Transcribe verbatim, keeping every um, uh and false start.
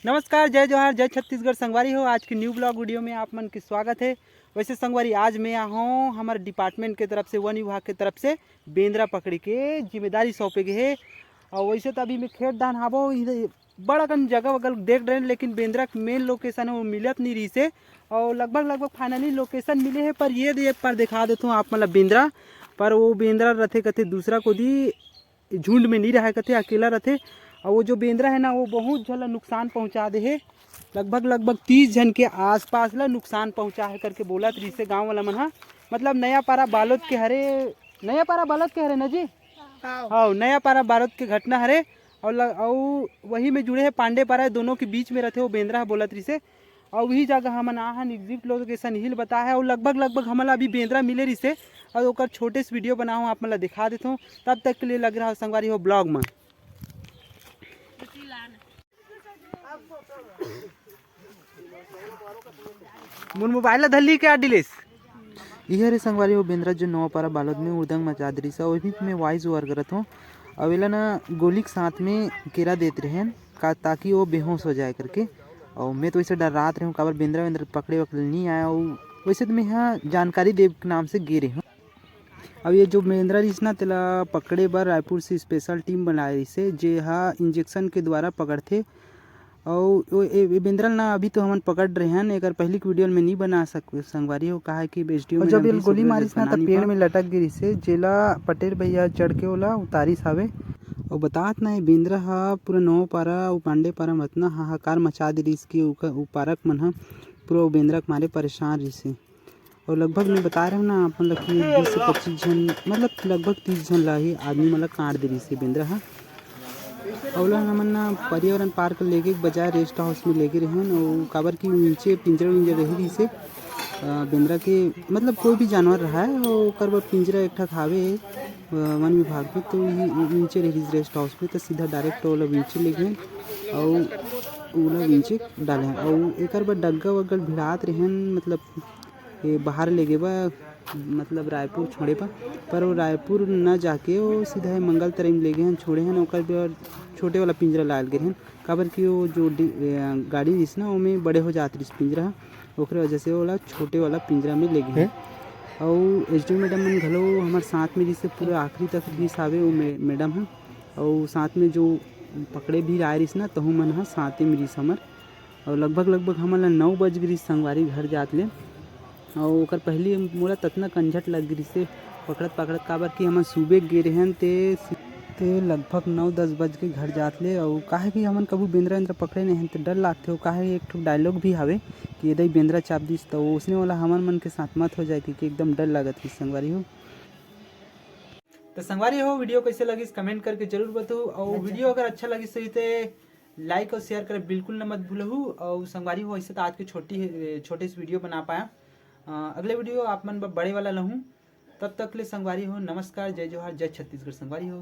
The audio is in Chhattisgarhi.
नमस्कार, जय जोहार, जय छत्तीसगढ़ संगवारी हो। आज के न्यू ब्लॉग वीडियो में आप मन के स्वागत है। वैसे संगवारी, आज मैं आया हूँ हमर डिपार्टमेंट के तरफ से, वन विभाग के तरफ से बेंदरा पकड़े के जिम्मेदारी सौंपे गे हे। और वैसे तो अभी मैं खेत डाहन हावो, इधर बड़ अकन जगह वगैरह देख रहे हैं, लेकिन बेंदरा के मेन लोकेशन है वो मिलत नहीं रहिसे। और लगभग लगभग फाइनली लोकेशन मिले है, पर ये दे एक बार दिखा देता हूँ आप, मतलब बेंदरा, पर वो बेंदरा रथे कथे दूसरा कोती, झुंड में नहीं रहे कथे, अकेला रथे। और वो जो बेंदरा है ना, वो बहुत झन ला नुकसान पहुँचा दे हे, लगभग लगभग तीस झन के आसपास ला नुकसान पहुँचा है करके बोलत रहिसे गाँव वाला मन हा। मतलब नया पारा बालोद के हरे, नया पारा बालोद के हरे ना जी? हाँ, नया पारा बालोद के घटना हरे। और ल-, और वही में जुड़े है पांडे पारा, दोनों के बीच में रथे वो बेंदरा ह, बोलत रहिसे। और वही जगह हमन आ हन, एग्जैक्ट लोकेशन हिल बता है। और लगभग लगभग हमन ला अभी बेंदरा मिले रहिसे, और ओकर छोटे से वीडियो बनाहूँ, आप मन ला दिखा देता हूँ। तब तक के लिए लग रहा हो संगवारी हो ब्लॉग में। मोर मोबाइल ला धर ली क्या डिलेस? इहे रे संगवारी हो बेंदरा जो नवा पारा बालोद में उड़दंग मचा दे रहिस, ओही में वॉइस ओवर करत हूँ। अउ एला ना गोली के साथ में केरा देत रहेन का, ताकि वो बेहोश हो जाए करके। और मैं तो वैसे डर्रात रहे हूँ, काबर बेंदरा वेंदरा पकड़े वकड़े नहीं आया। और वैसे तो मैं यहाँ जानकारी देव के नाम से गे रहे हूँ। अब ये जो बेंदरा रहिस ना, तेला पकड़े बर रायपुर से स्पेशल टीम बनाए रहिसे, जे हा इंजेक्शन के द्वारा पकड़थे। अउ ओ, ए, ए बेंदरा ल ना अभी तो हमन पकड़ रहे हन, एकर पहली के वीडियो में नहीं बना सक संगवारी हो, काहे कि एसडीओ और जब मैडम ये भी गोली सुबह मारिस ना, बना त नहीं पेड़ पाए। में लटक गिरिस हे, जेला पटेल भैया चढ़ के ओला उतारिस हावे। और बतात ना, ये बेंदरा हा पूरा नौ पारा अउ पांडे पारा में अतना हाहाकार मचा दे रहिस कि उका-, उ पारक मन हा पूरा ओ बेंदरा के मारे परेशान रहिस हे। और लगभग मैं बता रहे हूँ ना आप मन ल कि बीस से पच्चीस झन, मतलब लगभग तीस झन ला ही आदमी मन ला काट दे रहिस हे बेंदरा हा। अउ ओला हमन ना पर्यावरण पार्क लेगे के बजाय रेस्ट हाउस में लेगे रहेन, अउ काबर कि नीचे पिंजरा विंजरा रही रहिस हे, अ, बेंदरा के, मतलब कोई भी जानवर रहा है, ओकर बर पिंजरा एक ठक हावे, अ, वन विभाग में, तो ये नीचे रही रहिस रेस्ट हाउस में, तो सीधा डायरेक्ट ओला नीचे ले गए, अउ ओला नीचे डाले हैं, अउ एकर बर डग्गा वग्गा भिड़ात रहेन, मतलब ये बाहर ले गे बा, मतलब रायपुर छोड़े बा, पर वो रायपुर न जाके वो सीधा मंगल तराई में ले गे हन, छोड़े हन, ओकर बर छोटे वाला पिंजरा लायल गे हन, काबर कि वो जो डि-, ए, गाड़ी रहिस ना, ओमे बड़े हो जात रहिस पिंजरा, ओकरे वजह से ओला छोटे वाला पिंजरा में ले गे हन। अउ एसडीओ मैडम मन घलो हमर साथ में रहिस, पूरा आखिरी तक रहिस हावे वो मै-, मैडम ह, अउ साथ में जो पकड़े भी आए रहिस ना, तहू मन ह साथे में रहिस हमर। अउ लगभग लगभग हमन ल नौ बज गिरिस संगवारी घर जात ले। अउ ओकर पहिली मोला ततना कंझट लग गिरिस हे पकड़त पकड़त, काबर कि हमन सुबे गे रेहेन ते, ते लगभग नौ दस बज के घर जात ले। अउ काहे कि हमन कभू बेंदरा वेंदरा पकड़े नहीं हन, ते डर लागथे। अउ काहे एक ठो डायलॉग भी हावे कि "एदई बेंदरा चाप दिस", त ओसने वाला हमन मन के साथ मत हो जाए, क्योंकि एकदम डर लागत हे संगवारी हो। तो संगवारी हो, वीडियो कैसे लगिस कमेंट करके जरूर बताओ, और वीडियो अगर अच्छा लगिस होही ते लाइक और शेयर करे बिल्कुल न मत भूलहू। और संगवारी हो, ऐसे तो आज के छोटी, छोटे से वीडियो बना पाया। अ, अगले वीडियो आप मन बर बड़े वाला लाहूँ। तब तक ले संगवारी हो, नमस्कार, जय जोहार, जय छत्तीसगढ़ संगवारी हो।